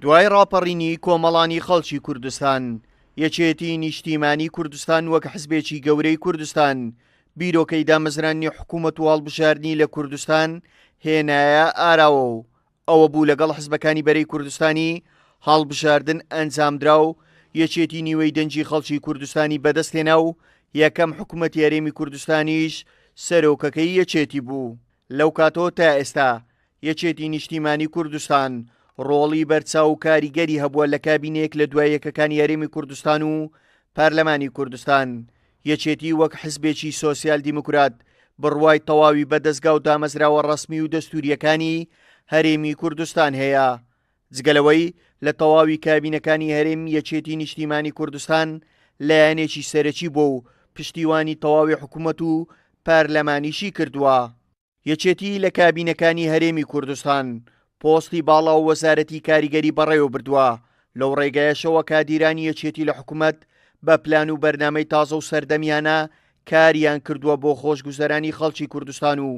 دوای ڕاپەڕینی کۆمەڵانی خەڵکی کوردستان، یەکێتی نیشتیمانی کوردستان وەک حزبێکی گەورەی کوردستان بیرۆکەی دامەزراندنی حکوومەت و هەڵبژاردنی لە کوردستان هێنایە ئاراوە و ئەوە بوو لەگەڵ حزبەکانی بەرەی کوردستانی هەڵبژاردن ئەنجامدرا و یەکێتی نیوەی دەنگی خەڵکی کوردستانی بەدەستهێنا و یەکەم حکومەتی هەرێمی کوردستانیش سەرۆکەکەی یەکێتی بوو. لەو کاتەوە تا ئێستا یەکێتی نیشتیمانی کوردستان ڕۆڵی بەرچاو و کاریگەری هەبووە لە کابینە یەک لە دوای یەکەکانی هەرێمی کوردستان و پەرلەمانی کوردستان. یەکێتی وەک حزبێکی سۆسیال دیموکرات بڕوای تەواوی بە دەزگا و دامەزراوە ڕەسمی و دەستوورییەکانی هەرێمی کوردستان هەیە. جگە لەوەی لە تەواوی کابینەکانی هەرێم یەکێتی نیشتیمانی کوردستان لایەنێکی سەرەکی بووە و پشتیوانی تەواوی حکومەت و پەرلەمانیشی کردووە. یەکێتی لە کابینەکانی هەرێمی کوردستان پۆستی باڵا و وەزارەتی کاریگەری بەڕێوەبردووە، لەو ڕێگایەشەوە کادیرانی یەکێتی لە حکومەت بە پلان و بەرنامەی تازە و سەردەمیانە کاریان کردووە بۆ خۆشگوزەرانی خەڵکی کوردستان و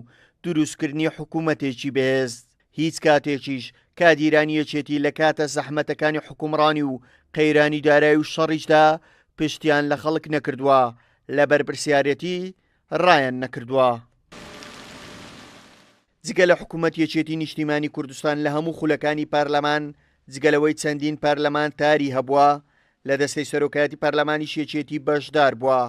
دروستکردنی حکومەتێکی بەهێز. هیچ کاتێکیش کادیرانی یەکێتی لە کاتە زەحمەتەکانی حوکمڕانی و قەیرانی دارایی و شەڕیشدا پشتیان لە خەڵک نەکردووە، لە بەرپرسیارێتی ڕایان نەکردووە. جگە لە حکومەت یەکێتی نیشتیمانی کوردستان لە هەموو خولەکانی پەرلەمان جگە لەوەی چەندین پەرلەمانتاری هەبووە لە دەستەی سەرۆکایەتی پەرلەمانیش یەکێتی بەشدار بووە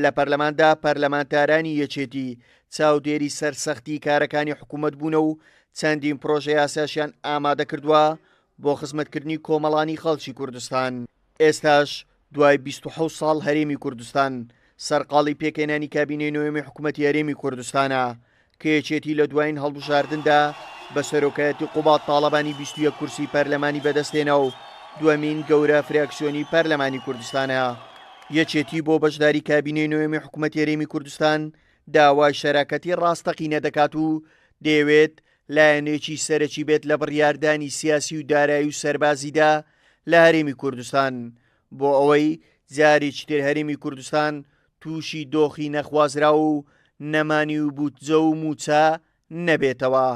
لە پەرلەماندا پەرلەمانتارانی یەکێتی چاودێری سەرسەختی کارەکانی حکومەت بوونە و چەندین پرۆژە یاساشیان ئامادە کردووە بۆ خزمەتکردنی کۆمەڵانی خەڵکی کوردستان. ئێستاش دوای 27 ساڵ هەرێمی کوردستان سەرقاڵی پێکهێنانی کابینەی نۆیەمی حکومەتی هەرێمی کوردستانە کە یەکێتی لە دوایین هەڵبژاردندا بە سەرۆکایەتی قوباد تاڵەبانی 21 کورسی پەرلەمانی بەدەستهێنا و دووەمین گەورە فراکسیۆنی پەرلەمانی کوردستانە. یەکێتی بۆ بەشداری کابینەی نۆیەمی حکومەتی هەرێمی کوردستان داوای شەراکەتی ڕاستەقینە دەکات و دەیەوێت لایەنێکی سەرەکی بێت لە بڕیاردانی سیاسی و دارایی و سەربازیدا لە هەرێمی کوردستان بۆ ئەوەی جارێکی تر هەرێمی کوردستان تووشی دۆخی نەخوازراو و نەمانی و بودجە و مووچە نەبێتەوە.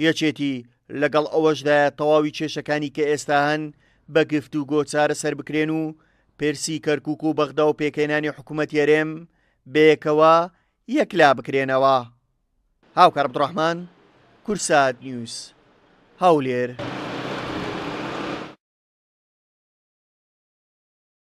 یەکێتی لەگەڵ ئەوەشدایە تەواوی کێشەکانی کە ئێستا هەن بە گفتوگۆ چارەسەر بکرێن و پرسی کەرکوک و بەغدا و پێکهێنانی حکومەتی هەرێم بەیەکەوە یەکلا بکرێنەوە. هاوکار عەبدوڕەحمان، کوردسات نیوز، هەولێر.